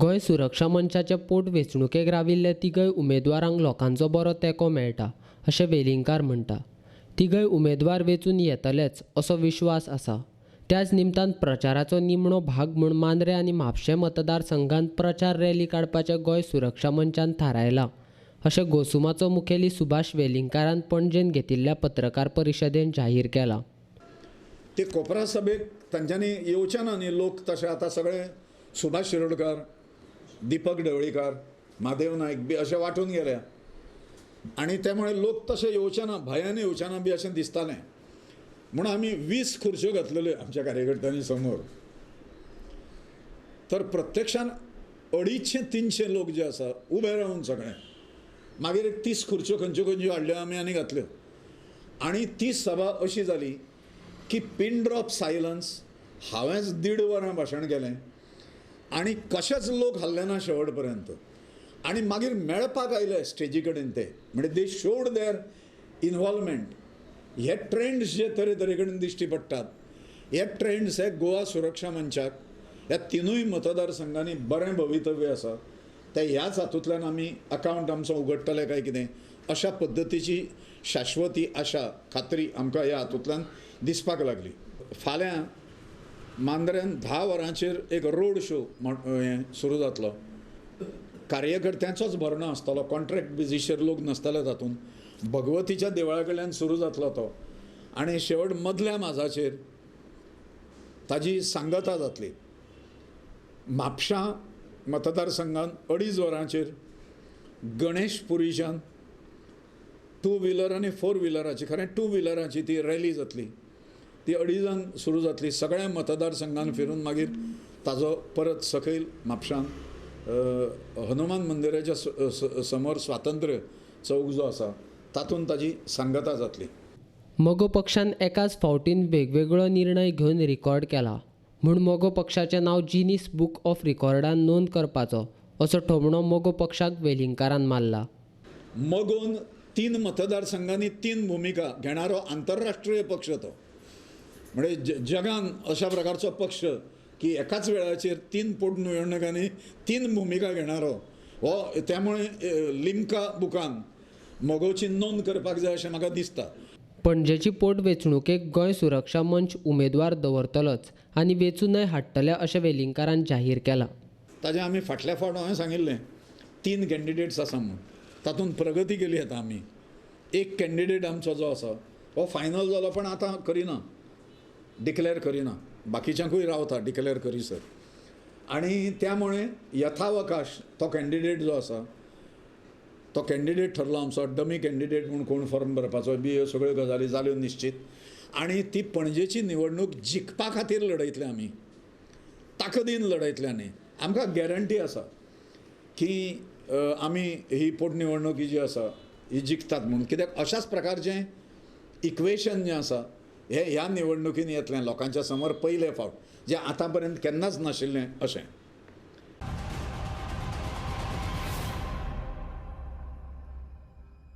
गोंय सुरक्षा मंचाचे पोट वेंचणुकेक राविल्ले तिगय उमेदवारांक लोकांचो बरो तेंको मेळटा अशें वेलिंगकार म्हणटा. तिगय उमेदवार वेंचून येतलेच असो विश्वास आसा. त्याच निमतान प्रचाराचो निमणो भाग म्हूण मांद्रें आनी म्हापशें मतदारसंघांत प्रचार रॅली काडपाचें गोंय सुरक्षा मंचान थारायलां अशें गोसुमाचो मुखेली सुभाष वेलिंगकारान पणजेंत घेतिल्ल्या पत्रकार परिशदेंत जाहीर केलां. ते कोपरा सभेक तांच्यांनी येवचे ना न्ही लोक, तशे आतां सगळे सुभाष शिरोडकर, दीपक ढवळीकार, म्हादेव नायक बी अशे वांटून गेले आनी त्यामुळे लोक तशे येवचे ना, भंयान येवचे ना बी अशें दिसतालें. म्हणून आमी 20 खुर्च्यो घातलेल्यो आमच्या कार्यकर्त्यांनी समोर. तर प्रत्यक्षान 250-300 लोक जे आसा उबे रावन सगळे, मागीर एक 30 खुर्च्यो खंयच्यो खंयच्यो हाडल्यो आमी आनी घातल्यो. आनी ती सभा अशी जाली की पिन ड्रॉप सायलन्स. हांवेंच 1.5 वरां भाशण केलें आनी कशेच लोक हाल्ले ना शेवट पर्यंत. आनी मागीर मेळपाक आयले स्टेजी कडेन ते, म्हणजे दे शोड there involvement. हे ट्रेंड्स जे तरेतरे कडेन दिश्टी पडटात, हे ट्रेंड्स हे गोवा सुरक्षा मंचाक ह्या तिनूय मतदारसंघांनी बरें भवितव्य आसा. ते ह्याच हातूंतल्यान आमी अकावंट आमचो उगडटले काय कितें अशा पद्दतीची शाश्वती आशा खात्री आमकां ह्या हातूंतल्यान दिसपाक लागली. फाल्यां मांद्र्यान 10 वरांचेर एक रोड शो हें सुरू जातलो. कार्यकर्त्यांचोच भरणो आसतलो, कॉन्ट्रॅक्ट बेजीचेर लोक नासतले तातूंत. भगवतीच्या देवळा कडल्यान सुरू जातलो तो आनी शेवट मदल्या माजाचेर ताजी सांगता जातली. म्हापशां मतदारसंघान 2.5 वरांचेर गणेशपुरीच्यान 2 व्हिलर आनी 4 व्हिलराची, खरें 2 व्हिलराची ती रॅली जातली. ती 2:30 सुरू जातली. सगळ्या मतदारसंघान फिरून मागीर ताजो परत सकयल म्हापशान हनुमान मंदिराच्या समोर स्वातंत्र्य चौक जो आसा तातूंत ताजी सांगता जातली. मगो पक्षान एकाच फावटीन वेगवेगळो निर्णय घेवन रिकॉर्ड केला म्हूण मगो पक्षाचें नांव जिनीस बूक ऑफ रिकॉर्डान नोंद करपाचो असो ठोमणो मगो पक्षाक वेलिंगकारान मारला. मगोन 3 मतदारसंघांनी 3 भुमिका घेणारो आंतरराष्ट्रीय पक्ष तो, म्हणजे जगान अशा प्रकारचो पक्ष की एकाच वेळाचेर 3 पोटनिवडणुकांनी 3 भुमिका घेणारो हो. त्यामुळे लिमका बुकान मगोची नोंद करपाक जाय अशें म्हाका दिसता. पणजेची पोटवेंचणुकेक गोंय सुरक्षा मंच उमेदवार दवरतलोच आनी वेंचूनय हाडटले अशें वेलिंगकारान जाहीर केलां. ताजें आमी फाटल्या फावट हांवें सांगिल्लें 3 कॅन्डिडेट्स आसा म्हूण, तातूंत प्रगती केली आतां आमी. एक कॅन्डिडेट आमचो जो आसा हो फायनल जालो, पण आतां करिना, डिक्लेअर करिना, बाकीच्यांकूय रावता डिक्लेअर करीसर. आनी त्यामुळे यथावकाश तो कॅन्डिडेट जो आसा तो कॅन्डिडेट ठरलो आमचो. डमी कॅन्डिडेट म्हूण कोण फॉर्म भरपाचो बी ह्यो सगळ्यो गजाली जाल्यो निश्चीत. आनी ती पणजेची निवडणूक जिखपा खातीर लढयतले आमी, ताकदीन लढयतले. आनी आमकां गॅरंटी आसा की आमी ही पोटनिवडणूक जी आसा ही जिखतात म्हूण. कित्याक अशाच प्रकारचें इक्वेशन जें आसा हें ह्या निवडणुकीन येतलें लोकांच्या समोर पयले फावट, जें आतां पर्यंत केन्नाच नाशिल्लें अशें.